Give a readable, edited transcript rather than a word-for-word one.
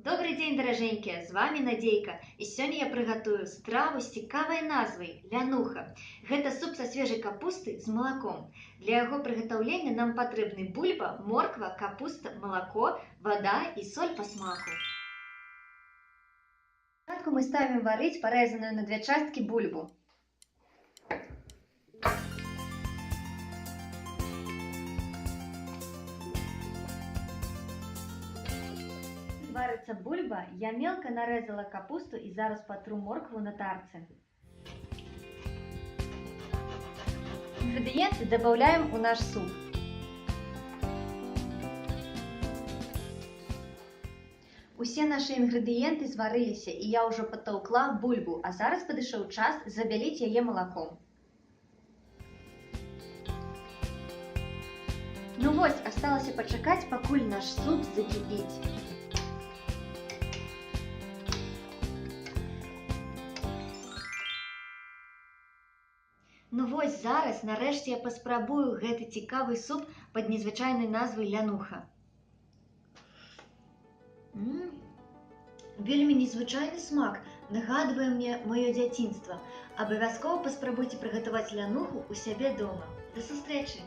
Добрый дзень, даражэнькія, з вами Надзейка. І сёння я прыгатую страву з цікавай назвай лянуха. Гэта суп са свежай капусты з малаком. Для яго прыгатаўлення нам патрэбны бульба, морква, капуста, малако, вада і соль па смаку. Спачатку мы ставім варыць парэзаную на две часткі бульбу. Варыцца бульба, я мелка нарэзала капусту і зараз патру моркву на тарцы. Інгрэдыенты дабаўляем у наш суп. Усе нашы інгрэдыенты зварыліся, і я ўжо патаўкла бульбу, а зараз падышоў час забяліць яе малаком. Ну вось, асталася пачакаць, пакуль наш суп закіпіць. Ну вось зараз, нарэшце, я паспрабую гэты цікавы суп пад незвычайнай назвай лянуха. Вельмі незвычайны смак, нагадвае мне маё дзяцінства. Абавязкова паспрабуйце прыгатаваць лянуху ў сябе дома. Да сустрэчы!